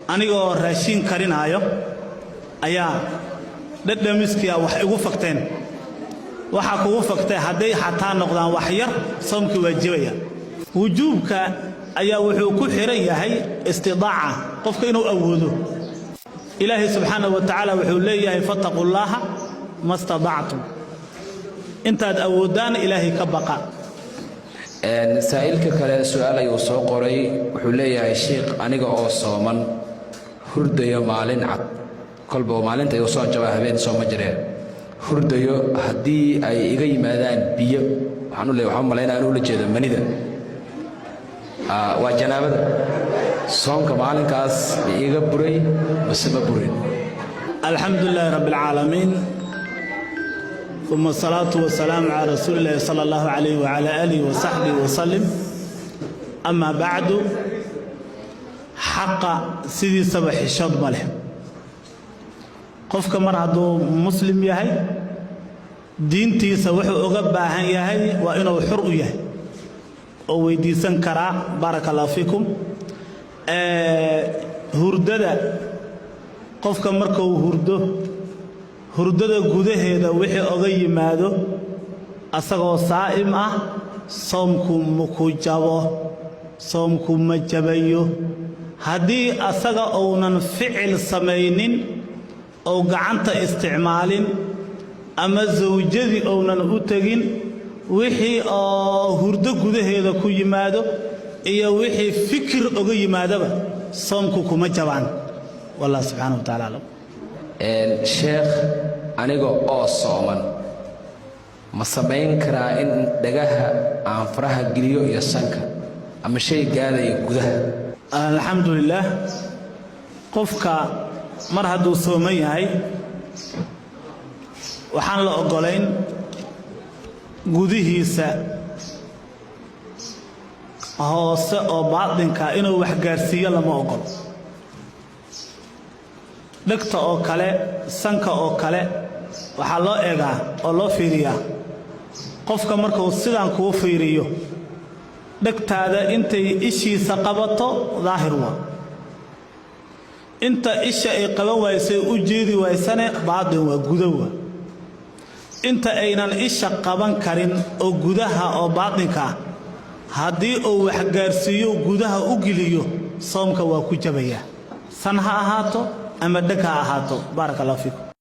Anigoo raashiin karinaayo ayaa dhadhamiskiia wax igu fagteen. Waxaa kugu fagtay hadday xataa noqdaan wax yar, soomkii waajibaya. Wujuubka ayaa wuxuu ku xidhan yahay istidaaca, qofka inuu awoodo. Ilaahay subxaanahu wa tacaala wuxuu leeyahay: "فاتقوا الله ما استطعتم." Intaad awooddaan Ilaahay ka baqa. Saa'ilka kale su-aal ayuu soo qoray. Wuxuu leeyahay: "Shiikh, aniga oo sooman hurdayo maalin cad, kolba maalinta igu soo jabaa, habeen sooma jireen, hurdayo, haddii ay iga yimaadaan biyo," waxaan u leeyahay, waxaan u malaynaya inuu la jeedo manida, "waa janaabada, soonka maalinkaas ma iga buray mase ma burin?" الحمد لله رب العالمين، ثم الصلاة والسلام على رسول الله صلى الله عليه وعلى آله وصحبه وسلم، أما بعد. Xaqa sidiisaba xishood ma leh. Qofka mar hadduu Muslim yahay, diintiisa wuxuu uga baahan yahay waa inuu xur u yahay oo weydiisan karaa. بارك الله فيكم. Hurdada qofka markuu hurdo, hurdada gudaheeda wixii oga yimaado asagoo saa'im ah, soomku maku jabo, soomku ma jabayo. Haddii asaga uunan ficil samaynin oo gacanta isticmaalin ama sawjadii uunan u tegin, wixii oo hurdo gudaheeda ku yimaado iyo wixii fikir oga yimaadaba, soomku kuma jabaan. والله سبحانه وتعالى أعلم. Sheekh, aniga oo sooman ma samayn karaa in dhagaha aan faraha geliyo iyo sanka ama shay gaadaya gudaha? Alxamdu lilaah. Qofka mar hadduu sooman yahay, waxaan la oggolayn gudihiisa hoose oo baatinka inuu wax gaarsiiyo, lama oggolo. Dhegta oo kale, sanka oo kale, waxaa loo eegaa oo loo fiiriyaa qofka markuu sidaan kuu fiiriyo, dhegtaada intay ishiisa qabato daahir waa, inta isha ay qaban waysay u jeedi waysane baatin waa, gudo waa. Inta aynan isha qaban karin oo gudaha oo baatinka ah haddii uu waxgaarsiiyo, gudaha u geliyo, soomka waa ku jabayaa, san ha ahaato ama dheg ha ahaato. بارك الله فيكم.